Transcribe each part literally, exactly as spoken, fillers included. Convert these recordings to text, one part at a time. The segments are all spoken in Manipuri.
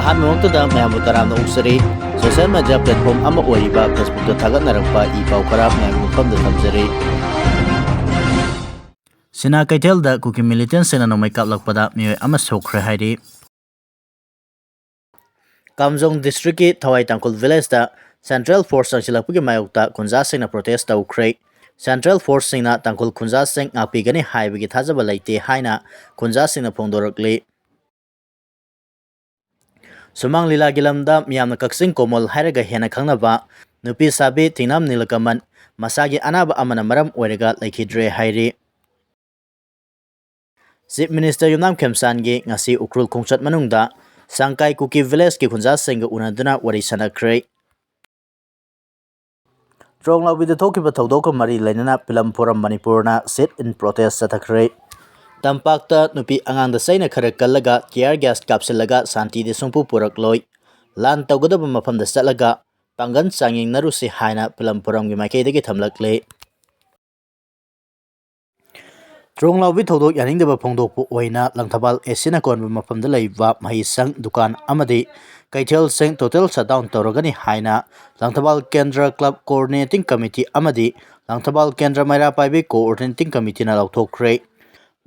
ꯑꯍꯥꯟꯕꯃꯛꯇꯗ ꯃꯌꯥꯝꯕꯨ ꯇꯔꯥꯝꯅ ꯑꯣꯛꯆꯔꯤ꯫ Social media platform ꯑꯃ ꯑꯣꯏꯔꯤꯕ Facebookꯇ ꯊꯥꯒꯠꯅꯔꯛꯄ ꯏ ꯄꯥꯎ ꯈꯔ ꯃꯌꯥꯝꯒꯤ ꯃꯐꯝꯗ ꯊꯝꯖꯔꯤ꯫ ꯁꯤꯅꯥ ꯀꯩꯊꯦꯜꯗ ꯀꯨꯀꯤ militantꯁꯤꯡꯅ ꯅꯣꯡꯃꯩ ꯀꯥꯞꯂꯛꯄꯗ ꯃꯤꯑꯣꯏ ꯑꯃ ꯁꯣꯛꯈ꯭ꯔꯦ ꯍꯥꯏꯔꯤ꯫ ꯀꯥꯝꯖꯣꯡ districtꯀꯤ ꯊꯋꯥꯏ ꯇꯥꯡꯈꯨꯜ villageꯇ central force ꯆꯪꯁꯤꯜꯂꯛꯄꯒꯤ ꯃꯥꯌꯣꯛꯇ ꯈꯨꯟꯖꯥꯁꯤꯡꯅ protest ꯇꯧꯈ꯭ꯔꯦ꯫ Central forceꯁꯤꯡꯅ ꯇꯥꯡꯈꯨꯜ ꯈꯨꯟꯖꯥꯁꯤꯡ ꯉꯥꯛꯄꯤꯒꯅꯤ ꯍꯥꯏꯕꯒꯤ ꯊꯥꯖꯕ ꯂꯩꯇꯦ ꯍꯥꯏꯅ ꯈꯨꯟꯖꯥꯁꯤꯡꯅ ꯐꯣꯡꯗꯣꯔꯛꯂꯤ꯫ ꯁꯨꯃꯥꯡ ꯂꯤꯂꯥꯒꯤ ꯂꯝꯗ ꯃꯤꯌꯥꯝꯅ ꯀꯛꯆꯤꯡ ꯀꯣꯃꯣꯜ ꯍꯥꯏꯔꯒ ꯍꯦꯟꯅ ꯈꯪꯅꯕ ꯅꯨꯄꯤ ꯁꯥꯕꯤ ꯊꯤꯡꯅꯥꯝ ꯅꯤꯂꯀꯃꯟ ꯃꯁꯥꯒꯤ ꯑꯅꯥꯕ ꯑꯃꯅ ꯃꯔꯝ ꯑꯣꯏꯔꯒ ꯂꯩꯈꯤꯗ꯭ꯔꯦ ꯍꯥꯏꯔꯤ꯫ Chief Minister ꯌꯨꯝꯅꯥꯝ ꯈꯦꯝꯆꯥꯟꯒꯤ ꯉꯁꯤ ꯎꯈ꯭ꯔꯨꯜ ꯈꯣꯡꯆꯠ ꯃꯅꯨꯡꯗ ꯁꯪꯀꯥꯏ ꯀꯨꯀꯤ villageꯀꯤ ꯈꯨꯟꯖꯥꯁꯤꯡꯒ ꯎꯅꯗꯨꯅ ꯋꯥꯔꯤ ꯁꯥꯟꯅꯈ꯭ꯔꯦ꯫ ꯇ꯭ꯔꯣꯡꯂꯥꯎꯕꯤꯗ ꯊꯣꯛꯈꯤꯕ ꯊꯧꯗꯣꯛꯀ ꯃꯔꯤ ꯂꯩꯅꯅ ꯐꯤꯂꯝ ꯐꯣꯔꯝ ꯃꯅꯤꯄꯨꯔꯅ sit-in protest ꯆꯠꯊꯈ꯭ꯔꯦ꯫ ꯇꯝꯄꯥꯛꯇ ꯅꯨꯄꯤ ꯑꯉꯥꯡꯗ ꯆꯩꯅ ꯈꯔ ꯀꯜꯂꯒ tear gas ꯀꯥꯞꯁꯤꯜꯂꯒ ꯁꯥꯟꯇꯤꯗꯤ ꯁꯨꯡꯄꯨ ꯄꯨꯔꯛꯂꯣꯏ꯫ ꯂꯥꯟ ꯇꯧꯒꯗꯕ ꯃꯐꯝꯗ ꯆꯠꯂꯒ ꯄꯥꯡꯒꯜ ꯆꯥꯡꯌꯦꯡꯅꯔꯨꯁꯤ ꯍꯥꯏꯅ ꯐꯤꯂꯝ ꯐꯣꯔꯝꯒꯤ ꯃꯥꯏꯀꯩꯗꯒꯤ ꯊꯝꯂꯛꯂꯤ꯫ ꯇ꯭ꯔꯣꯡꯂꯥꯎꯕꯤ ꯊꯧꯗꯣꯛ ꯌꯥꯅꯤꯡꯗꯕ ꯐꯣꯡꯗꯣꯛꯄ ꯑꯣꯏꯅ ꯂꯪꯊꯕꯥꯜ AC ꯅ ꯀꯣꯟꯕ ꯃꯐꯝꯗ ꯂꯩꯕ ꯃꯍꯩꯁꯪ, ꯗꯨꯀꯥꯟ ꯑꯃꯗꯤ ꯀꯩꯊꯦꯜꯁꯤꯡ total shutdown ꯇꯧꯔꯒꯅꯤ ꯍꯥꯏꯅ ꯂꯪꯊꯕꯥꯜ ꯀꯦꯟꯗ꯭ꯔ club coordinating committee ꯑꯃꯗꯤ ꯂꯪꯊꯕꯥꯜ ꯀꯦꯟꯗ꯭ꯔ ꯃꯩꯔꯥ ꯄꯥꯏꯕꯤ coordinating committeeꯅ ꯂꯥꯎꯊꯣꯛꯈ꯭ꯔꯦ꯫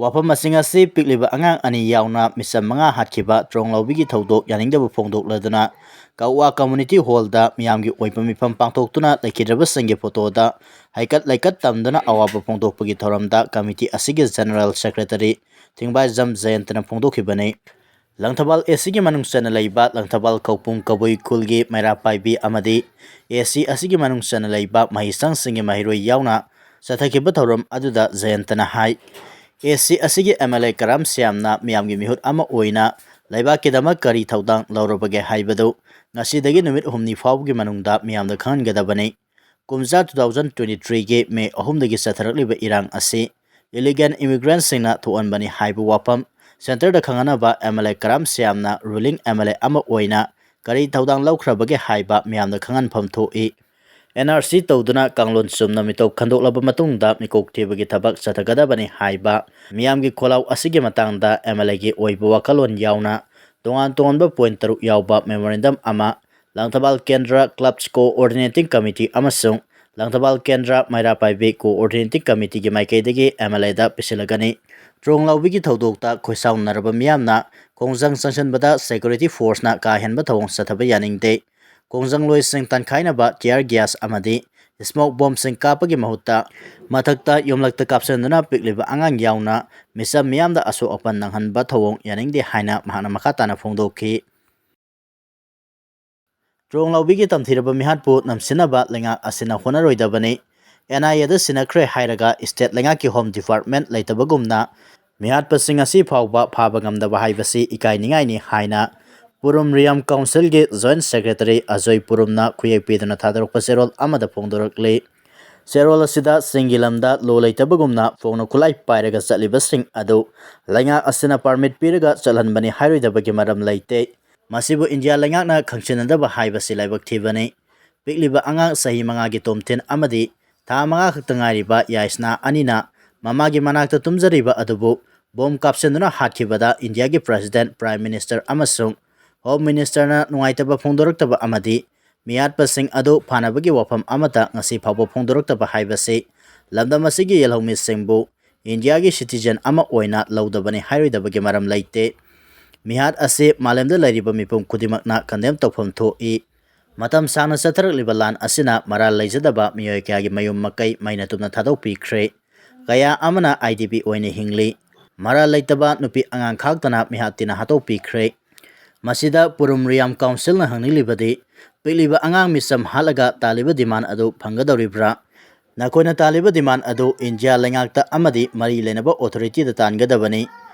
ꯋꯥꯐꯝꯁꯤꯡ ꯑꯁꯤ ꯄꯤꯛꯂꯤꯕ ꯑꯉꯥꯡ ꯑꯅꯤ ꯌꯥꯎꯅ ꯃꯤꯆꯝ ꯃꯉꯥ ꯍꯥꯠꯈꯤꯕ ꯇ꯭ꯔꯣꯡꯂꯥꯎꯕꯤꯒꯤ ꯊꯧꯗꯣꯛ ꯌꯥꯅꯤꯡꯗꯕ ꯐꯣꯡꯗꯣꯛꯂꯗꯨꯅ ꯀꯛꯋꯥ community hallꯗ ꯃꯤꯌꯥꯝꯒꯤ ꯑꯣꯏꯕ ꯃꯤꯐꯝ ꯄꯥꯡꯊꯣꯛꯇꯨꯅ ꯂꯩꯈꯤꯗ꯭ꯔꯕꯁꯤꯡꯒꯤ photoꯗ ꯍꯩꯀꯠ ꯂꯩꯀꯠ ꯇꯝꯗꯨꯅ ꯑꯋꯥꯕ ꯐꯣꯡꯗꯣꯛꯄꯒꯤ ꯊꯧꯔꯝꯗ committee ꯑꯁꯤꯒꯤ general secretary ꯊꯤꯡꯕꯥꯏꯖꯝ ꯖꯌꯟꯇꯅ ꯐꯣꯡꯗꯣꯛꯈꯤꯕꯅꯤ꯫ ꯂꯪꯊꯕꯥꯜ ACꯒꯤ ꯃꯅꯨꯡ ꯆꯟꯅ ꯂꯩꯕ ꯂꯪꯊꯕꯥꯜ ꯈꯧꯄꯨꯝ ꯀꯕꯨꯏ ꯈꯨꯜꯒꯤ ꯃꯩꯔꯥ ꯄꯥꯏꯕꯤ ꯑꯃꯗꯤ AC ꯑꯁꯤꯒꯤ ꯃꯅꯨꯡ ꯆꯟꯅ ꯂꯩꯕ ꯃꯍꯩꯁꯪꯁꯤꯡꯒꯤ ꯃꯍꯩꯔꯣꯏ ꯌꯥꯎꯅ ꯆꯠꯊꯈꯤꯕ ꯊꯧꯔꯝ ꯑꯗꯨꯗ ꯖꯌꯟꯇꯅ ꯍꯥꯏ, AC ꯑꯁꯤꯒꯤ MLA ꯀꯔꯥꯝ ꯁ꯭ꯌꯥꯝꯅ ꯃꯤꯌꯥꯝꯒꯤ ꯃꯤꯍꯨꯠ ꯑꯃ ꯑꯣꯏꯅ ꯂꯩꯕꯥꯛꯀꯤꯗꯃꯛ ꯀꯔꯤ ꯊꯧꯗꯥꯡ ꯂꯧꯔꯕꯒꯦ ꯍꯥꯏꯕꯗꯨ ꯉꯁꯤꯗꯒꯤ ꯅꯨꯃꯤꯠ ꯍꯨꯝꯅꯤ ꯐꯥꯎꯕꯒꯤ ꯃꯅꯨꯡꯗ ꯃꯤꯌꯥꯝꯗ ꯈꯪꯍꯟꯒꯗꯕꯅꯤ꯫ ꯀꯨꯝꯖꯥ two thousand twenty threeꯒꯤ May ꯑꯍꯨꯝꯗꯒꯤ ꯆꯠꯊꯔꯛꯂꯤꯕ ꯏꯔꯥꯡ ꯑꯁꯤ illegal immigrantꯁꯤꯡꯅ ꯊꯣꯛꯍꯟꯕꯅꯤ ꯍꯥꯏꯕ ꯋꯥꯐꯝ centreꯗ ꯈꯪꯍꯟꯅꯕ MLA ꯀꯔꯥꯝ ꯁ꯭ꯌꯥꯝꯅ ruling MLA ꯑꯃ ꯑꯣꯏꯅ ꯀꯔꯤ ꯊꯧꯗꯥꯡ ꯂꯧꯈ꯭ꯔꯕꯒꯦ ꯍꯥꯏꯕ ꯃꯤꯌꯥꯝꯗ ꯈꯪꯍꯟꯐꯝ ꯊꯣꯛꯏ꯫ NRC ꯇꯧꯗꯨꯅ ꯀꯥꯡꯂꯣꯟ ꯆꯨꯝꯅ ꯃꯤꯇꯣꯞ ꯈꯟꯗꯣꯛꯂꯕ ꯃꯇꯨꯡꯗ ꯃꯤꯀꯣꯛ ꯊꯤꯕꯒꯤ ꯊꯕꯛ ꯆꯠꯊꯒꯗꯕꯅꯤ ꯍꯥꯏꯕ ꯃꯤꯌꯥꯝꯒꯤ ꯈꯣꯜꯂꯥꯎ ꯑꯁꯤꯒꯤ ꯃꯇꯥꯡꯗ MLAꯒꯤ ꯑꯣꯏꯕ ꯋꯥꯈꯜꯂꯣꯟ ꯌꯥꯎꯅ ꯇꯣꯉꯥꯟ ꯇꯣꯉꯥꯟꯕ ꯄꯣꯏꯟ ꯇꯔꯨꯛ ꯌꯥꯎꯕ ꯃꯦꯃꯣꯔꯦꯟꯗꯝ ꯑꯃ ꯂꯪꯊꯕꯥꯜ ꯀꯦꯟꯗ꯭ꯔ ꯀ꯭ꯂꯕꯁ ꯀꯣꯑꯣꯔꯗꯤꯅꯦꯇꯤꯡ ꯀꯃꯤꯇꯤ ꯑꯃꯁꯨꯡ ꯂꯪꯊꯕꯥꯜ ꯀꯦꯟꯗ꯭ꯔ ꯃꯩꯔꯥ ꯄꯥꯏꯕꯤ ꯀꯣꯑꯣꯔꯗꯤꯅꯦꯇꯤꯡ ꯀꯃꯤꯇꯤꯒꯤ ꯃꯥꯏꯀꯩꯗꯒꯤ ꯑꯦꯝ ꯑꯦꯜ ꯑꯦꯗ ꯄꯤꯁꯤꯜꯂꯒꯅꯤ꯫ ꯇ꯭ꯔꯣꯡ ꯂꯥꯎꯕꯤꯒꯤ ꯊꯧꯗꯣꯛꯇ ꯈꯣꯏꯁꯥꯎꯅꯔꯕ ꯃꯤꯌꯥꯝꯅ ꯈꯣꯡꯖꯪ ꯆꯪꯁꯤꯟꯕꯗ ꯁꯦꯀ꯭ꯌꯨꯔꯤꯇꯤ ꯐꯣꯔꯁꯅ ꯀꯥ ꯍꯦꯟꯕ ꯊꯧꯑꯣꯡ ꯆꯠꯊꯕ ꯌꯥꯅꯤꯡꯗꯦ꯫ ꯈꯣꯡꯖꯪꯂꯣꯏꯁꯤꯡ ꯇꯥꯟꯈꯥꯏꯅꯕ ꯇꯤꯌꯔ ꯒ꯭ꯌꯥꯁ ꯑꯃꯗꯤ ꯁ꯭ꯃꯣꯛ ꯕꯣꯝꯁꯤꯡ ꯀꯥꯞꯄꯒꯤ ꯃꯍꯨꯠꯇ ꯃꯊꯛꯇ ꯌꯨꯝꯂꯛꯇ ꯀꯥꯞꯁꯤꯟꯗꯨꯅ ꯄꯤꯛꯂꯤꯕ ꯑꯉꯥꯡ ꯌꯥꯎꯅ ꯃꯤꯆꯝ ꯃꯤꯌꯥꯝꯗ ꯑꯁꯣꯛ ꯑꯄꯟ ꯅꯪꯍꯟꯕ ꯊꯧꯑꯣꯡ ꯌꯥꯅꯤꯡꯗꯦ ꯍꯥꯏꯅ ꯃꯍꯥꯛꯅ ꯃꯈꯥ ꯇꯥꯅ ꯐꯣꯡꯗꯣꯛꯈꯤ꯫ ꯇ꯭ꯔꯣꯡ ꯂꯥꯎꯕꯤꯒꯤ ꯇꯝꯊꯤꯔꯕ ꯃꯤꯍꯥꯠꯄꯨ ꯅꯝꯁꯤꯟꯅꯕ ꯂꯩꯉꯥꯛ ꯑꯁꯤꯅ ꯍꯣꯠꯅꯔꯣꯏꯗꯕꯅꯤ꯫ ꯑꯦꯟ ꯑꯥꯏ ꯑꯦꯗ ꯁꯤꯟꯅꯈ꯭ꯔꯦ ꯍꯥꯏꯔꯒ ꯁ꯭ꯇꯦꯠ ꯂꯩꯉꯥꯛꯀꯤ ꯍꯣꯝ ꯗꯤꯄꯥꯔꯠꯃꯦꯟꯠ ꯂꯩꯇꯕꯒꯨꯝꯅ ꯃꯤꯍꯥꯠꯄꯁꯤꯡ ꯑꯁꯤ ꯐꯥꯎꯕ ꯐꯥꯕ ꯉꯝꯗꯕ ꯍꯥꯏꯕꯁꯤ ꯏꯀꯥꯏꯅꯤꯡꯉꯥꯏꯅꯤ ꯍꯥꯏꯅ ꯄꯨꯔꯨꯝ ꯔꯤꯌꯥꯝ ꯀꯥꯎꯟꯁꯤꯜꯒꯤ ꯖꯣꯏꯟꯠ ꯁꯦꯀ꯭ꯔꯦꯇꯔꯤ ꯑꯖꯣꯏ ꯄꯨꯔꯨꯝꯅ ꯈꯨꯌꯦꯛ ꯄꯤꯗꯨꯅ ꯊꯥꯗꯣꯔꯛꯄ ꯆꯦꯔꯣꯜ ꯑꯃꯗ ꯐꯣꯡꯗꯣꯔꯛꯂꯤ꯫ ꯆꯦꯔꯣꯜ ꯑꯁꯤꯗ ꯆꯤꯡꯒꯤ ꯂꯝꯗ ꯂꯣ ꯂꯩꯇꯕꯒꯨꯝꯅ ꯐꯣꯡꯅ ꯈꯨꯠꯂꯥꯏ ꯄꯥꯏꯔꯒ ꯆꯠꯂꯤꯕꯁꯤꯡ ꯑꯗꯨ ꯂꯩꯉꯥꯛ ꯑꯁꯤꯅ ꯄꯥꯔꯃꯤꯠ ꯄꯤꯔꯒ ꯆꯠꯍꯟꯕꯅꯤ ꯍꯥꯏꯔꯣꯏꯗꯕꯒꯤ ꯃꯔꯝ ꯂꯩꯇꯦ꯫ ꯃꯁꯤꯕꯨ ꯏꯟꯗꯤꯌꯥ ꯂꯩꯉꯥꯛꯅ ꯈꯪꯖꯤꯟꯅꯗꯕ ꯍꯥꯏꯕꯁꯤ ꯂꯥꯏꯕꯛ ꯊꯤꯕꯅꯤ꯫ ꯄꯤꯛꯂꯤꯕ ꯑꯉꯥꯡ ꯆꯍꯤ ꯃꯉꯥꯒꯤ ꯇꯣꯝꯊꯤꯟ ꯑꯃꯗꯤ ꯊꯥ ꯃꯉꯥ ꯈꯛꯇ ꯉꯥꯏꯔꯤꯕ ꯌꯥꯏꯁꯅꯥ ꯑꯅꯤꯅ ꯃꯃꯥꯒꯤ ꯃꯅꯥꯛꯇ ꯇꯨꯝꯖꯔꯤꯕ ꯑꯗꯨꯕꯨ ꯕꯣꯝ ꯀꯥꯞꯁꯤꯟꯗꯨꯅ ꯍꯥꯠꯈꯤꯕꯗ ꯏꯟꯗꯤꯌꯥꯒꯤ ꯄ꯭ꯔꯦꯁꯤꯗꯦꯟꯠ, ꯄ꯭ꯔꯥꯏꯝ ꯃꯤꯅꯤꯁꯇꯔ ꯑꯃꯁꯨꯡ ꯍꯣꯝ ꯃꯤꯅꯤꯁꯇꯔꯅ ꯅꯨꯡꯉꯥꯏꯇꯕ ꯐꯣꯡꯗꯣꯔꯛꯇꯕ ꯑꯃꯗꯤ ꯃꯤꯍꯥꯠꯄꯁꯤꯡ ꯑꯗꯨ ꯐꯥꯅꯕꯒꯤ ꯋꯥꯐꯝ ꯑꯃꯠꯇ ꯉꯁꯤ ꯐꯥꯎꯕ ꯐꯣꯡꯗꯣꯔꯛꯇꯕ ꯍꯥꯏꯕꯁꯤ ꯂꯝꯗꯝ ꯑꯁꯤꯒꯤ ꯌꯦꯜꯍꯧꯃꯤꯁꯤꯡꯕꯨ ꯏꯟꯗꯤꯌꯥꯒꯤ ꯁꯤꯇꯤꯖꯦꯟ ꯑꯃ ꯑꯣꯏꯅ ꯂꯧꯗꯕꯅꯤ ꯍꯥꯏꯔꯣꯏꯗꯕꯒꯤ ꯃꯔꯝ ꯂꯩꯇꯦ꯫ ꯃꯤꯍꯥꯠ ꯑꯁꯤ ꯃꯥꯂꯦꯝꯗ ꯂꯩꯔꯤꯕ ꯃꯤꯄꯨꯝ ꯈꯨꯗꯤꯡꯃꯛꯅ ꯀꯟꯗꯦꯝ ꯇꯧꯐꯝ ꯊꯣꯛꯏ꯫ ꯃꯇꯝ ꯁꯥꯡꯅ ꯆꯠꯊꯔꯛꯂꯤꯕ ꯂꯥꯟ ꯑꯁꯤꯅ ꯃꯔꯥꯜ ꯂꯩꯖꯗꯕ ꯃꯤꯑꯣꯏ ꯀꯌꯥꯒꯤ ꯃꯌꯨꯝ ꯃꯀꯩ ꯃꯩꯅ ꯇꯨꯝꯅ ꯊꯥꯗꯣꯛꯄꯤꯈ꯭ꯔꯦ꯫ ꯀꯌꯥ ꯑꯃꯅ ꯑꯥꯏ ꯗꯤ ꯄꯤ ꯑꯣꯏꯅ ꯍꯤꯡꯂꯤ꯫ ꯃꯔꯥꯜ ꯂꯩꯇꯕ ꯅꯨꯄꯤ ꯑꯉꯥꯡ ꯈꯥꯛꯇꯅ ꯃꯤꯍꯥꯠ ꯊꯤꯅ ꯍꯥꯠꯇꯣꯛꯄꯤꯈ꯭ꯔꯦ꯫ ꯃꯁꯤꯗ ꯄꯨꯔꯨꯝ ꯔꯤꯌꯥꯝ ꯀꯥꯎꯟꯁꯤꯜꯅ ꯍꯪꯅꯤꯡꯂꯤꯕꯗꯤ, ꯄꯤꯛꯂꯤꯕ ꯑꯉꯥꯡ ꯃꯤꯆꯝ ꯍꯥꯠꯂꯒ ꯇꯥꯜꯂꯤꯕ ꯗꯤꯃꯥꯟ ꯑꯗꯨ ꯐꯪꯒꯗꯧꯔꯤꯕ꯭ꯔꯥ? ꯅꯈꯣꯏꯅ ꯇꯥꯜꯂꯤꯕ ꯗꯤꯃꯥꯟ ꯑꯗꯨ ꯏꯟꯗꯤꯌꯥ ꯂꯩꯉꯥꯛꯇ ꯑꯃꯗꯤ ꯃꯔꯤ ꯂꯩꯅꯕ ꯑꯣꯊꯣꯔꯤꯇꯤꯗ ꯇꯥꯟꯒꯗꯕꯅꯤ꯫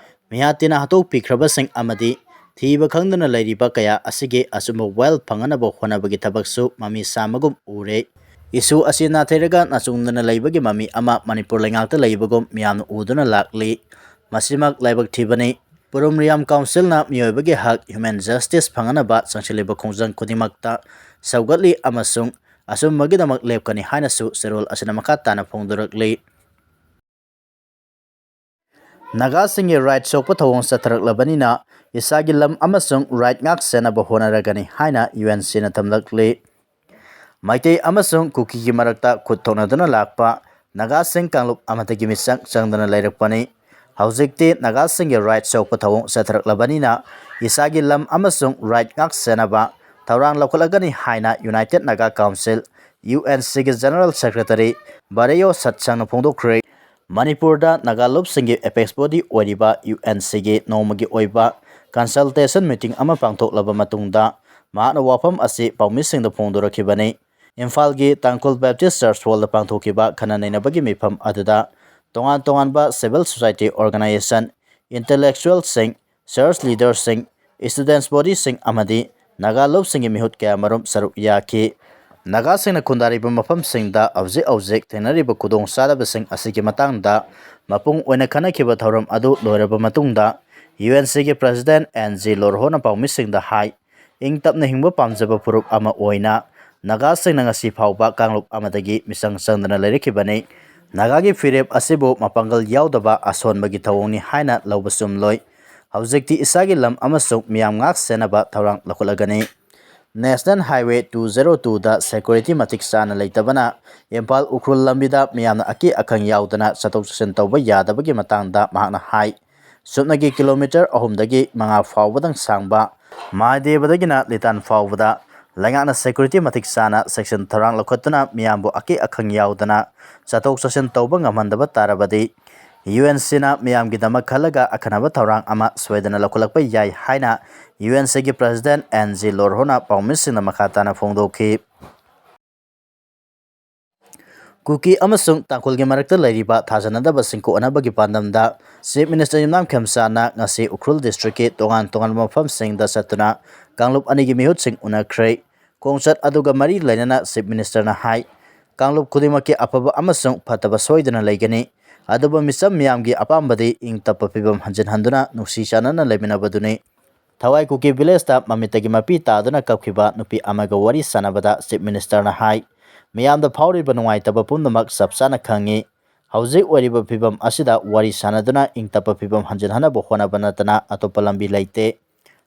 ꯃꯤꯍꯥꯠ ꯊꯤꯅ ꯍꯥꯠꯇꯣꯛꯄꯤꯈ꯭ꯔꯕꯁꯤꯡ ꯑꯃꯗꯤ ꯊꯤꯕ ꯈꯪꯗꯅ ꯂꯩꯔꯤꯕ ꯀꯌꯥ ꯑꯁꯤꯒꯤ ꯑꯆꯨꯝꯕ ꯋꯦꯜ ꯐꯪꯅꯅꯕ ꯍꯣꯠꯅꯕꯒꯤ ꯊꯕꯛꯁꯨ ꯃꯃꯤ ꯁꯥꯃꯒꯨꯝ ꯎꯔꯦ꯫ ꯏꯁꯨ ꯑꯁꯤ ꯅꯥꯊꯩꯔꯒ ꯅꯥꯆꯨꯡꯗꯅ ꯂꯩꯕꯒꯤ ꯃꯃꯤ ꯑꯃ ꯃꯅꯤꯄꯨꯔ ꯂꯩꯉꯥꯛꯇ ꯂꯩꯕꯒꯨꯝ ꯃꯤꯌꯥꯝꯅ ꯎꯗꯨꯅ ꯂꯥꯛꯂꯤ꯫ ꯃꯁꯤꯃꯛ ꯂꯥꯏꯕꯛ ꯊꯤꯕꯅꯤ꯫ ꯄꯨꯔꯨꯝ ꯔꯤꯌꯥꯝ ꯀꯥꯎꯟꯁꯤꯜꯅ ꯃꯤꯑꯣꯏꯕꯒꯤ ꯍꯛ, ꯍ꯭ꯌꯨꯃꯦꯟ ꯖꯁꯇꯤꯁ ꯐꯪꯅꯅꯕ ꯆꯪꯁꯤꯜꯂꯤꯕ ꯈꯣꯡꯖꯪ ꯈꯨꯗꯤꯡꯃꯛꯇ ꯁꯧꯒꯠꯂꯤ ꯑꯃꯁꯨꯡ ꯑꯆꯨꯝꯕꯒꯤꯗꯃꯛ ꯂꯦꯞꯀꯅꯤ ꯍꯥꯏꯅꯁꯨ ꯆꯦꯔꯣꯜ ꯑꯁꯤꯅ ꯃꯈꯥ ꯇꯥꯅ ꯐꯣꯡꯗꯣꯔꯛꯂꯤ꯫ ꯅꯥꯒꯥꯁꯤꯡꯒꯤ ꯔꯥꯏꯠ ꯁꯣꯛꯄ ꯊꯧꯑꯣꯡ ꯆꯠꯊꯔꯛꯂꯕꯅꯤꯅ ꯏꯁꯥꯒꯤ ꯂꯝ ꯑꯃꯁꯨꯡ ꯔꯥꯏꯠ ꯉꯥꯛ ꯁꯦꯟꯅꯕ ꯍꯣꯠꯅꯔꯒꯅꯤ ꯍꯥꯏꯅ ꯌꯨ ꯑꯦꯟ ꯁꯤꯅ ꯊꯝꯂꯛꯂꯤ꯫ ꯃꯩꯇꯩ ꯑꯃꯁꯨꯡ ꯀꯨꯀꯤꯒꯤ ꯃꯔꯛꯇ ꯈꯨꯠ ꯊꯣꯛꯅꯗꯨꯅ ꯂꯥꯛꯄ ꯅꯥꯒꯥꯁꯤꯡ ꯀꯥꯡꯂꯨꯞ ꯑꯃꯠꯇꯒꯤ ꯃꯤꯆꯪ ꯆꯪꯗꯅ ꯂꯩꯔꯛꯄꯅꯤ꯫ ꯍꯧꯖꯤꯛꯇꯤ ꯅꯥꯒꯥꯁꯤꯡꯒꯤ ꯔꯥꯏꯠ ꯁꯣꯛꯄ ꯊꯧꯑꯣꯡ ꯆꯠꯊꯔꯛꯂꯕꯅꯤꯅ ꯏꯁꯥꯒꯤ ꯂꯝ ꯑꯃꯁꯨꯡ ꯔꯥꯏꯠ ꯉꯥꯛ ꯁꯦꯟꯅꯕ ꯊꯧꯔꯥꯡ ꯂꯧꯈꯠꯂꯒꯅꯤ ꯍꯥꯏꯅ united Naga council, U N ꯁꯤꯒꯤ ꯖꯦꯅꯔꯦꯜ ꯁꯦꯀ꯭ꯔꯦꯇꯔꯤ ꯕꯥꯔꯦꯌꯣ ꯁꯠꯁꯪꯅ ꯐꯣꯡꯗꯣꯛꯈ꯭ꯔꯦ꯫ ꯃꯅꯤꯄꯨꯔꯗ ꯅꯥꯒꯥ ꯂꯨꯞꯁꯤꯡꯒꯤ ꯑꯦꯄꯦꯛꯁ ꯕꯣꯗꯤ ꯑꯣꯏꯔꯤꯕ ꯌꯨ ꯑꯦꯟ ꯁꯤꯒꯤ ꯅꯣꯡꯃꯒꯤ ꯑꯣꯏꯕ ꯀꯟꯁꯜꯇꯦꯁꯟ ꯃꯤꯇꯤꯡ ꯑꯃ ꯄꯥꯡꯊꯣꯛꯂꯕ ꯃꯇꯨꯡꯗ ꯃꯍꯥꯛꯅ ꯋꯥꯐꯝ ꯑꯁꯤ ꯄꯥꯎꯃꯤꯁꯤꯡꯗ ꯐꯣꯡꯗꯣꯔꯛꯈꯤꯕꯅꯤ꯫ ꯏꯝꯐꯥꯜꯒꯤ ꯇꯥꯡꯈꯨꯜ ꯕꯦꯞꯇꯤꯁ ꯆꯔꯆ ꯍꯣꯜꯗ ꯄꯥꯡꯊꯣꯛꯈꯤꯕ ꯈꯟꯅ ꯅꯩꯅꯕꯒꯤ ꯃꯤꯐꯝ ꯑꯗꯨꯗ ꯇꯣꯉꯥꯟ ꯇꯣꯉꯥꯟꯕ ꯁꯤꯚꯤꯜ ꯁꯣꯁꯥꯏꯇꯤ ꯑꯣꯔꯒꯅꯥꯏꯖꯦꯁꯟ, ꯏꯟꯇꯦꯂꯦꯛꯆꯨꯋꯦꯜꯁꯤꯡ, ꯆꯔꯆ ꯂꯤꯗꯔꯁꯤꯡ, ꯁ꯭ꯇꯨꯗꯦꯟꯠꯁ ꯕꯣꯗꯤꯁꯤꯡ ꯑꯃꯗꯤ ꯅꯥꯒꯥ ꯂꯨꯞꯁꯤꯡꯒꯤ ꯃꯤꯍꯨꯠ ꯀꯌꯥꯃꯔꯨꯝ ꯁꯔꯨꯛ ꯌꯥꯈꯤ꯫ ꯅꯥꯒꯥꯁꯤꯡꯅ ꯈꯨꯟꯗꯥꯔꯤꯕ ꯃꯐꯝꯁꯤꯡꯗ ꯍꯧꯖꯤꯛ ꯍꯧꯖꯤꯛ ꯊꯦꯡꯅꯔꯤꯕ ꯈꯨꯗꯣꯡꯆꯥꯗꯕꯁꯤꯡ ꯑꯁꯤꯒꯤ ꯃꯇꯥꯡꯗ ꯃꯄꯨꯡ ꯑꯣꯏꯅ ꯈꯟꯅꯈꯤꯕ ꯊꯧꯔꯝ ꯑꯗꯨ ꯂꯣꯏꯔꯕ ꯃꯇꯨꯡꯗ ꯌꯨ ꯑꯦꯟ ꯁꯤꯒꯤ ꯄ꯭ꯔꯦꯁꯤꯗꯦꯟꯠ ꯑꯦꯟ ꯖꯤ ꯂꯣꯔꯍꯣꯅ ꯄꯥꯎꯃꯤꯁꯤꯡꯗ ꯍꯥꯏ, ꯏꯪ ꯇꯞꯅ ꯍꯤꯡꯕ ꯄꯥꯝꯖꯕ ꯐꯨꯔꯨꯞ ꯑꯃ ꯑꯣꯏꯅ ꯅꯥꯒꯥꯁꯤꯡꯅ ꯉꯁꯤ ꯐꯥꯎꯕ ꯀꯥꯡꯂꯨꯞ ꯑꯃꯗꯒꯤ ꯃꯤꯆꯪ ꯆꯪꯗꯅ ꯂꯩꯔꯛꯈꯤꯕꯅꯤ꯫ ꯅꯥꯒꯥꯒꯤ ꯐꯤꯔꯦꯞ ꯑꯁꯤꯕꯨ ꯃꯄꯥꯡꯒꯜ ꯌꯥꯎꯗꯕ ꯑꯁꯣꯟꯕꯒꯤ ꯊꯧꯑꯣꯡꯅꯤ ꯍꯥꯏꯅ ꯂꯧꯕ ꯆꯨꯝꯂꯣꯏ꯫ ꯍꯧꯖꯤꯛꯇꯤ ꯏꯁꯥꯒꯤ ꯂꯝ ꯑꯃꯁꯨꯡ ꯃꯤꯌꯥꯝ ꯉꯥꯛ ꯁꯦꯟꯅꯕ ꯊꯧꯔꯥꯡ ꯂꯧꯈꯠꯂꯒꯅꯤ꯫ ꯅꯦꯁꯅꯦꯜ ꯍꯥꯏꯋꯦ ꯇꯨ ꯖꯦꯔꯣ ꯇꯨꯗ ꯁꯦꯀ꯭ꯌꯨꯔꯤꯇꯤ ꯃꯇꯤꯛ ꯆꯥꯅ ꯂꯩꯇꯕꯅ ꯏꯝꯐꯥꯜ ꯎꯈ꯭ꯔꯨꯜ ꯂꯝꯕꯤꯗ ꯃꯤꯌꯥꯝꯅ ꯑꯀꯤ ꯑꯈꯪ ꯌꯥꯎꯗꯅ ꯆꯠꯊꯣꯛ ꯆꯠꯁꯤꯟ ꯇꯧꯕ ꯌꯥꯗꯕꯒꯤ ꯃꯇꯥꯡꯗ ꯃꯍꯥꯛꯅ ꯍꯥꯏ, ꯁꯨꯞꯅꯒꯤ ꯀꯤꯂꯣꯃꯤꯇꯔ ꯑꯍꯨꯝꯗꯒꯤ ꯃꯉꯥ ꯐꯥꯎꯕꯗꯪ ꯁꯥꯡꯕ ꯃꯍꯥꯗꯦꯕꯗꯒꯤꯅ ꯂꯤꯇꯥꯟ ꯐꯥꯎꯕꯗ ꯂꯩꯉꯥꯛꯅ ꯁꯦꯀ꯭ꯌꯨꯔꯤꯇꯤ ꯃꯇꯤꯛ ꯆꯥꯅ ꯆꯦꯛꯁꯤꯟ ꯊꯧꯔꯥꯡ ꯂꯧꯈꯠꯇꯨꯅ ꯃꯤꯌꯥꯝꯕꯨ ꯑꯀꯤ ꯑꯈꯪ ꯌꯥꯎꯗꯅ ꯆꯠꯊꯣꯛ ꯆꯠꯁꯤꯟ ꯇꯧꯕ ꯉꯝꯍꯟꯗꯕ ꯇꯥꯔꯕꯗꯤ ꯌꯨ ꯑꯦꯟ ꯁꯤꯅ ꯃꯤꯌꯥꯝꯒꯤꯗꯃꯛ ꯈꯜꯂꯒ ꯑꯈꯟꯅꯕ ꯊꯧꯔꯥꯡ ꯑꯃ ꯁꯣꯏꯗꯅ ꯂꯧꯈꯠꯂꯛꯄ ꯌꯥꯏ ꯍꯥꯏꯅ ꯌꯨ ꯑꯦꯟ ꯁꯤꯒꯤ ꯄ꯭ꯔꯦꯁꯤꯗꯦꯟꯠ ꯑꯦꯟ ꯖꯤ ꯂꯣꯔꯍꯣꯅ ꯄꯥꯎꯃꯤꯁꯤꯡꯗ ꯃꯈꯥ ꯇꯥꯅ ꯐꯣꯡꯗꯣꯛꯈꯤ꯫ ꯀꯨꯀꯤ ꯑꯃꯁꯨꯡ ꯇꯥꯡꯈꯨꯜꯒꯤ ꯃꯔꯛꯇ ꯂꯩꯔꯤꯕ ꯊꯥꯖꯅꯗꯕꯁꯤꯡ ꯀꯣꯛꯅꯕꯒꯤ ꯄꯥꯟꯗꯝꯗ ꯆꯤꯐ ꯃꯤꯅꯤꯁꯇꯔ ꯌꯨꯝꯅꯥꯝ ꯈꯦꯝꯆꯥꯟꯅ ꯉꯁꯤ ꯎꯈ꯭ꯔꯨꯜ ꯗꯤꯁꯇ꯭ꯔꯤꯛꯀꯤ ꯇꯣꯉꯥꯟ ꯇꯣꯉꯥꯟꯕ ꯃꯐꯝꯁꯤꯡꯗ ꯆꯠꯇꯨꯅ ꯀꯥꯡꯂꯨꯞ ꯑꯅꯤꯒꯤ ꯃꯤꯍꯨꯠꯁꯤꯡ ꯎꯅꯈ꯭ꯔꯦ꯫ ꯈꯣꯡꯆꯠ ꯑꯗꯨꯒ ꯃꯔꯤ ꯂꯩꯅꯅ ꯆꯤꯐ ꯃꯤꯅꯤꯁꯇꯔꯅ ꯍꯥꯏ, ꯀꯥꯡꯂꯨꯞ ꯈꯨꯗꯤꯡꯃꯛꯀꯤ ꯑꯐꯕ ꯑꯃꯁꯨꯡ ꯐꯠꯇꯕ ꯁꯣꯏꯗꯅ ꯂꯩꯒꯅꯤ, ꯑꯗꯨꯕꯨ ꯃꯤꯆꯝ ꯃꯤꯌꯥꯝꯒꯤ ꯑꯄꯥꯝꯕꯗꯤ ꯏꯪ ꯇꯞꯄ ꯐꯤꯕꯝ ꯍꯟꯖꯤꯟꯍꯟꯗꯨꯅ ꯅꯨꯡꯁꯤ ꯆꯥꯟꯅꯅ ꯂꯩꯃꯤꯟꯅꯕꯗꯨꯅꯤ꯫ ꯊꯋꯥꯏ ꯀꯨꯀꯤ ꯚꯤꯂꯦꯖꯇ ꯃꯃꯤꯠꯇꯒꯤ ꯃꯄꯤ ꯇꯥꯗꯨꯅ ꯀꯞꯈꯤꯕ ꯅꯨꯄꯤ ꯑꯃꯒ ꯋꯥꯔꯤ ꯁꯥꯟꯅꯕꯗ ꯆꯤꯐ ꯃꯤꯅꯤꯁꯇꯔꯅ ꯍꯥꯏ, ꯃꯤꯌꯥꯝꯗ ꯐꯥꯎꯔꯤꯕ ꯅꯨꯡꯉꯥꯏꯇꯕ ꯄꯨꯝꯅꯃꯛ ꯆꯞ ꯆꯥꯅ ꯈꯪꯏ꯫ ꯍꯧꯖꯤꯛ ꯑꯣꯏꯔꯤꯕ ꯐꯤꯕꯝ ꯑꯁꯤꯗ ꯋꯥꯔꯤ ꯁꯥꯟꯅꯗꯨꯅ ꯏꯪ ꯇꯞꯄ ꯐꯤꯕꯝ ꯍꯟꯖꯤꯟꯍꯟꯅꯕ ꯍꯣꯠꯅꯕ ꯅꯠꯇꯅ ꯑꯇꯣꯞꯄ ꯂꯝꯕꯤ ꯂꯩꯇꯦ꯫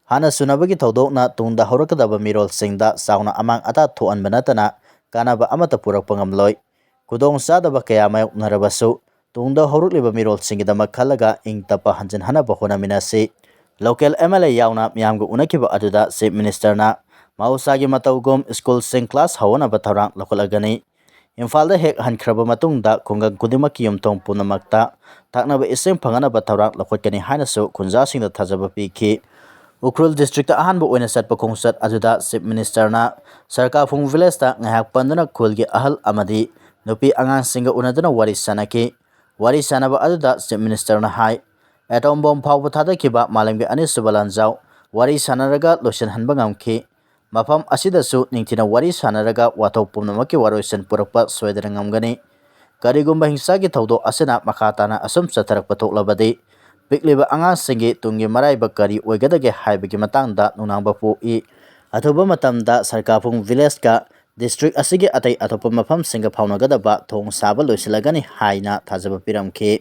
ꯍꯥꯟꯅ ꯁꯨꯅꯕꯒꯤ ꯊꯧꯗꯣꯛꯅ ꯇꯨꯡꯗ ꯍꯧꯔꯛꯀꯗꯕ ꯃꯤꯔꯣꯜꯁꯤꯡꯗ ꯆꯥꯎꯅ ꯑꯃꯥꯡ ꯑꯇꯥ ꯊꯣꯛꯍꯟꯕ ꯅꯠꯇꯅ ꯀꯥꯟꯅꯕ ꯑꯃꯠꯇ ꯄꯨꯔꯛꯄ ꯉꯝꯂꯣꯏ꯫ ꯈꯨꯗꯣꯡ ꯆꯥꯗꯕ ꯀꯌꯥ ꯃꯥꯌꯣꯛꯅꯔꯕꯁꯨ ꯇꯨꯡꯗ ꯍꯧꯔꯛꯂꯤꯕ ꯃꯤꯔꯣꯜꯁꯤꯡꯒꯤꯗꯃꯛ ꯈꯜꯂꯒ ꯏꯪ ꯇꯞꯄ ꯍꯟꯖꯤꯟꯍꯟꯅꯕ ꯍꯣꯠꯅꯃꯤꯟꯅꯁꯤ꯫ Local M L A ꯌꯥꯎꯅ ꯃꯤꯌꯥꯝꯒ ꯎꯅꯈꯤꯕ ꯑꯗꯨꯗ Chief Ministerꯅ ꯃꯍꯧꯁꯥꯒꯤ ꯃꯇꯧꯒꯨꯝ ꯁ꯭ꯀꯨꯜꯁꯤꯡ ꯀ꯭ꯂꯥꯁ ꯍꯧꯍꯟꯅꯕ ꯊꯧꯔꯥꯡ ꯂꯧꯈꯠꯂꯒꯅꯤ꯫ ꯏꯝꯐꯥꯜꯗ ꯍꯦꯛ ꯍꯟꯈ꯭ꯔꯕ ꯃꯇꯨꯡꯗ ꯈꯨꯡꯒꯪ ꯈꯨꯗꯤꯡꯃꯛꯀꯤ ꯌꯨꯝꯊꯣꯡ ꯄꯨꯝꯅꯃꯛꯇ ꯊꯛꯅꯕ ꯏꯁꯤꯡ ꯐꯪꯍꯟꯅꯕ ꯊꯧꯔꯥꯡ ꯂꯧꯈꯠꯀꯅꯤ ꯍꯥꯏꯅꯁꯨ ꯈꯨꯟꯖꯥꯁꯤꯡꯗ ꯊꯥꯖꯕ ꯄꯤꯈꯤ꯫ ꯎꯈ꯭ꯔꯨꯜ districtꯇ ꯑꯍꯥꯟꯕ ꯑꯣꯏꯅ ꯆꯠꯄ ꯈꯣꯡꯆꯠ ꯑꯗꯨꯗ Chief Ministerꯅ ꯁꯔꯀꯥꯐꯨꯡ villageꯇ ꯉꯥꯏꯍꯥꯛ ꯄꯟꯗꯨꯅ ꯈꯨꯜꯒꯤ ꯑꯍꯜ ꯑꯃꯗꯤ ꯅꯨꯄꯤ ꯑꯉꯥꯡꯁꯤꯡꯒ ꯎꯅꯗꯨꯅ ꯋꯥꯔꯤ ꯁꯥꯅꯈꯤ꯫ ꯋꯥꯔꯤ ꯁꯥꯅꯕ ꯑꯗꯨꯗ Chief Ministerꯅ ꯍꯥꯏ, atom bomb ꯐꯥꯎꯕ ꯊꯥꯗꯈꯤꯕ ꯃꯥꯂꯦꯝꯒꯤ ꯑꯅꯤꯁꯨꯕ ꯂꯥꯟꯖꯥꯎ ꯋꯥꯔꯤ ꯁꯥꯅꯔꯒ ꯂꯣꯏꯁꯤꯟꯍꯟꯕ ꯉꯝꯈꯤ꯫ ꯃꯐꯝ ꯑꯁꯤꯗꯁꯨ ꯅꯤꯡꯊꯤꯅ ꯋꯥꯔꯤ ꯁꯥꯅꯔꯒ ꯋꯥꯊꯣꯛ ꯄꯨꯝꯅꯃꯛꯀꯤ ꯋꯥꯔꯣꯏꯁꯤꯟ ꯄꯨꯔꯛꯄ ꯁꯣꯏꯗꯅ ꯉꯝꯒꯅꯤ꯫ ꯀꯔꯤꯒꯨꯝꯕ ꯍꯤꯡꯁꯥꯒꯤ ꯊꯧꯗꯣꯛ ꯑꯁꯤꯅ ꯃꯈꯥ ꯇꯥꯅ ꯑꯁꯨꯝ ꯆꯠꯊꯔꯛꯄ ꯊꯣꯛꯂꯕꯗꯤ ꯄꯤꯛꯂꯤꯕ ꯑꯉꯥꯡꯁꯤꯡꯒꯤ ꯇꯨꯡꯒꯤ ꯃꯔꯥꯏꯕꯛ ꯀꯔꯤ ꯑꯣꯏꯒꯗꯒꯦ ꯍꯥꯏꯕꯒꯤ ꯃꯇꯥꯡꯗ ꯅꯨꯡꯅꯥꯡꯕ ꯄꯣꯛꯏ꯫ ꯑꯊꯨꯕ ꯃꯇꯝꯗ ꯁꯔꯀꯥꯐꯨꯡ villageꯀ district ꯑꯁꯤꯒꯤ ꯑꯇꯩ ꯑꯇꯣꯞꯄ ꯃꯐꯝꯁꯤꯡꯒ ꯐꯥꯎꯅꯒꯗꯕ ꯊꯣꯡ ꯁꯥꯕ ꯂꯣꯏꯁꯤꯜꯂꯒꯅꯤ ꯍꯥꯏꯅ ꯊꯥꯖꯕ ꯄꯤꯔꯝꯈꯤ꯫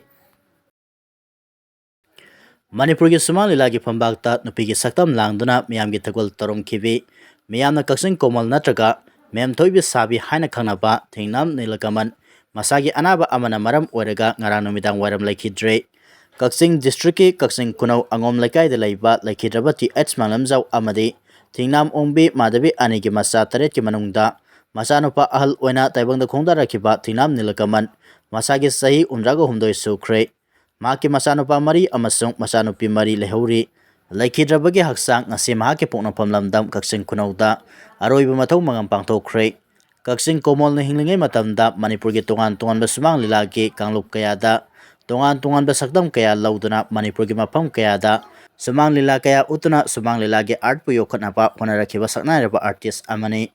ꯃꯅꯤꯄꯨꯔꯒꯤ ꯁꯨꯃꯥꯡ ꯂꯤꯂꯥꯒꯤ ꯐꯝꯕꯥꯛꯇ ꯅꯨꯄꯤꯒꯤ ꯁꯛꯇꯝ ꯂꯥꯡꯗꯨꯅ ꯃꯤꯌꯥꯝꯒꯤ ꯊꯥꯒꯜ ꯇꯧꯔꯝꯈꯤꯕꯤ, ꯃꯤꯌꯥꯝꯅ ꯀꯛꯆꯤꯡ ꯀꯣꯃꯜ ꯅꯠꯇ꯭ꯔꯒ ꯃꯦꯝꯊꯣꯏꯕꯤ ꯁꯥꯕꯤ ꯍꯥꯏꯅ ꯈꯪꯅꯕ ꯊꯦꯡꯅꯥꯝ ꯅꯤꯂꯀꯃꯟ ꯃꯁꯥꯒꯤ ꯑꯅꯥꯕ ꯑꯃꯅ ꯃꯔꯝ ꯑꯣꯏꯔꯒ ꯉꯔꯥꯡ ꯅꯨꯃꯤꯗꯥꯡ ꯋꯥꯏꯔꯝ ꯂꯩꯈꯤꯗ꯭ꯔꯦ꯫ ꯀꯛꯆꯤꯡ districtꯀꯤ ꯀꯛꯆꯤꯡ ꯈꯨꯅꯧ ꯑꯉꯣꯝ ꯂꯩꯀꯥꯏꯗ ꯂꯩꯕ ꯂꯩꯈꯤꯗ꯭ꯔꯕ ꯇꯤ ꯑꯩꯆ ꯃꯥꯡꯂꯦꯝꯖꯥꯎ ꯑꯃꯗꯤ ꯊꯦꯡꯅꯥꯝ ꯑꯣꯡꯕꯤ ꯃꯥꯙꯕꯤ ꯑꯅꯤꯒꯤ ꯃꯆꯥ ꯇꯔꯦꯠꯀꯤ ꯃꯅꯨꯡꯗ ꯃꯆꯥꯅꯨꯄꯥ ꯑꯍꯜ ꯑꯣꯏꯅ ꯇꯥꯏꯕꯪꯗ ꯈꯣꯡꯗꯥꯔꯛꯈꯤꯕ ꯊꯦꯡꯅꯥꯝ ꯅꯤꯂꯀꯃꯟ ꯃꯁꯥꯒꯤ ꯆꯍꯤ ꯍꯨꯝꯗ꯭ꯔꯥꯒ ꯍꯨꯝꯗꯣꯏ ꯁꯨꯈ꯭ꯔꯦ꯫ ꯃꯍꯥꯛꯀꯤ ꯃꯆꯥꯅꯨꯄꯥ ꯃꯔꯤ ꯑꯃꯁꯨꯡ ꯃꯆꯥꯅꯨꯄꯤ ꯃꯔꯤ ꯂꯩꯍꯧꯔꯤ꯫ ꯂꯩꯈꯤꯗ꯭ꯔꯕꯒꯤ ꯍꯛꯆꯥꯡ ꯉꯁꯤ ꯃꯍꯥꯛꯀꯤ ꯄꯣꯛꯅꯐꯝ ꯂꯝꯗꯝ ꯀꯛꯆꯤꯡ ꯈꯨꯅꯧꯗ ꯑꯔꯣꯏꯕ ꯃꯊꯧ ꯃꯉꯝ ꯄꯥꯡꯊꯣꯛꯈ꯭ꯔꯦ꯫ ꯀꯛꯆꯤꯡ ꯀꯣꯃꯣꯜꯅ ꯍꯤꯡꯂꯤꯉꯩ ꯃꯇꯝꯗ ꯃꯅꯤꯄꯨꯔꯒꯤ ꯇꯣꯉꯥꯟ ꯇꯣꯉꯥꯟꯕ ꯁꯨꯃꯥꯡ ꯂꯤꯂꯥꯒꯤ ꯀꯥꯡꯂꯨꯞ ꯀꯌꯥꯗ ꯇꯣꯉꯥꯟ ꯇꯣꯉꯥꯟꯕ ꯁꯛꯇꯝ ꯀꯌꯥ ꯂꯧꯗꯨꯅ ꯃꯅꯤꯄꯨꯔꯒꯤ ꯃꯐꯝ ꯀꯌꯥꯗ ꯁꯨꯃꯥꯡ ꯂꯤꯂꯥ ꯀꯌꯥ ꯎꯠꯇꯨꯅ ꯁꯨꯃꯥꯡ ꯂꯤꯂꯥꯒꯤ artꯄꯨ ꯌꯣꯛꯈꯠꯅꯕ ꯍꯣꯠꯅꯔꯛꯈꯤꯕ ꯁꯛꯅꯥꯏꯔꯕ artist ꯑꯃꯅꯤ꯫